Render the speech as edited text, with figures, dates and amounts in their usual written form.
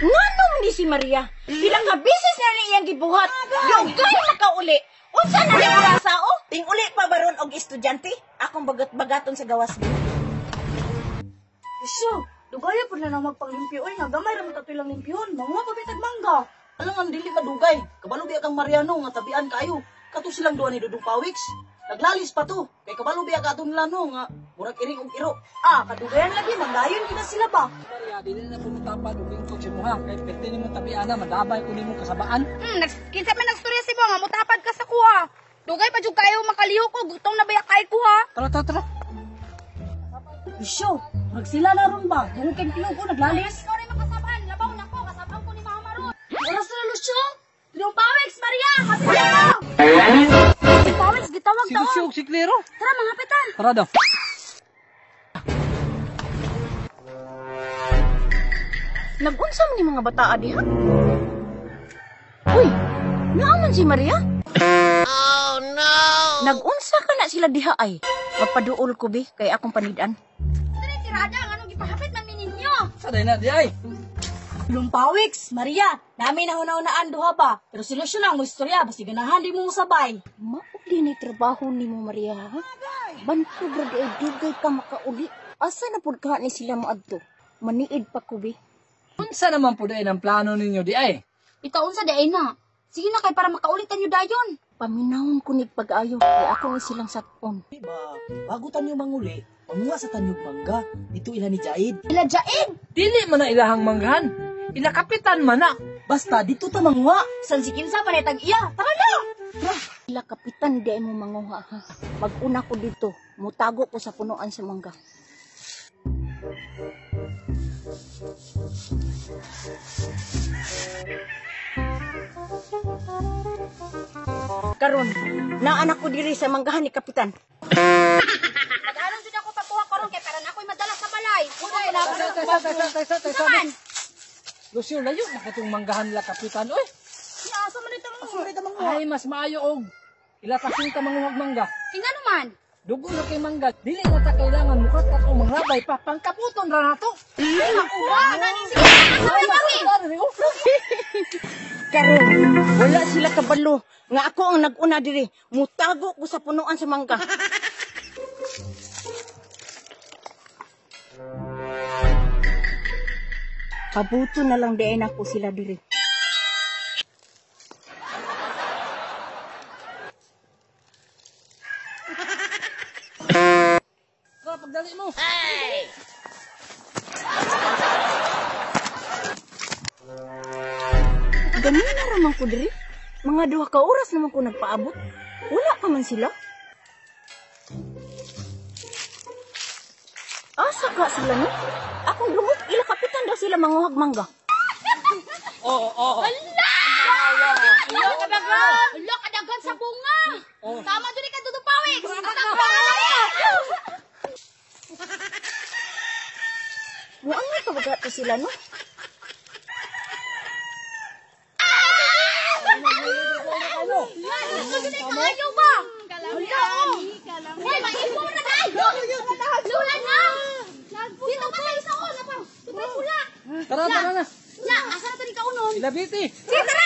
Ngano man ni si Maria? Pila ka bisis na ni iyang gibuhat. Dugay makauli. Unsa na ni orasa oh? Ting-uli pa baron og estudyante? Akong bagat-bagaton sa gawas. Isyo, dugaya po na nang magpanglimpyo. Oy, nga gamay ra man tato ilang limpyon. Manguha pa bitag mangga. Alangan dili madugay. Kabalo biya kang Mariano nga tabian kayo. Kato silang duha ni Dudong Pawiks. Naglalis pa to. Kay kabalo biya ka atong nila no nga murag iring og iro. Ah, kadugayan lagi manggayon gina sila ba? Maria, dili na pumutapan og lingkod si Muha. Kay pwede nimo tabiana, madabay ko nimo kasabaan. Kinsa man nagstorya si mo nga mutapad ka sa kuha. Dugay pa jud kayo makalihok ko, gutom na baya kay ko ha. Tara, tara, tara. Isyo, murag sila na ron ba? Dungog kay tinog ko naglalis. Ikaw rin makasabaan, labaw na ko, kasabaan ko ni Mama ron. Oras na Lucio. Dudong Pawiks, Maria, hapit na ko. Dudong Pawiks, gitawag Si taon. Lucio ug si Clero. Tara mga kapitan. Tara daw. Nagunsa man ni mga bataa diha? Uy, naa man si Maria? Oh no. Nagunsa ka na sila diha ay? Magpaduol ko bi kay akong panidan. Dili tirada nganong gipahapit man mi ninyo. Sa day na di ay. Dudong Pawiks, Maria, nami na una-unaan duha ba? Pero si Lucio lang mo istorya, basi ganahan di mo sabay. Mao ni trabaho nimo Maria ha? Bantog ra di ay dugay ka makauli. Asa na pud ka ni sila moadto? Maniid pa ko bi. Unsa naman pud ay ang plano ninyo di ay? Ikaw unsa di ay na. Sige na kay para makaulitan nyo dayon. Paminawon ko ni pag-ayo kay ako ni silang satpon. Di ba? Bago tanyo manguli, manguha sa tanyog mangga. Dito ila ni Jaid. Ila Jaid. Dili man na ilahang manggahan. Ila kapitan man na. Basta dito ta manguha. San si kinsa pa tag iya? Tara na! Ila kapitan di ay mo manguha ha. Mag-una ko dito, mutago ko sa punuan sa mangga. Karon, naanak ko diri sa manggahan ni kapitan. Nag-aron jud ako pagkuha karon kay para na ako'y madala sa balay. Uy, Taysa, taysa, taysa. man. Lucio, layo na katong manggahan nila kapitan oy. Asa man ito mga? Ay, mas maayo og ila kasing ka manguhag mangga. Tingnan naman. Dugo na kay mangga. Dili na ta kailangan mukat at mangrabay pa pangkaputon ra nato. Makuha na ni sige. Asa man kami? Karon, wala sila kabalo nga ako ang nag-una diri. Mutago ko sa punuan sa mangga. Kabuto na lang di ay nako sila diri. Tara, pagdali mo. Ganun na raman ko diri. Mga 2 ka oras naman ko nagpaabot. Wala pa man sila. Asa ka sila no? Akong lumot, ila kapitan daw sila manguhag mangga. Oo, oo. Ala kadagan. Ala kadagan sa bunga. Tama jud ka Dudong Pawiks. Atang Wa nga pa to sila no? Kayo ba? Ala oh. Hoy, maipo na kayo. Lula na. Dito pa tayo sa una pa. Dito pula. Tara, tara na. Ya, asa na to ni kaunon? Ilabiti. Sige, tara.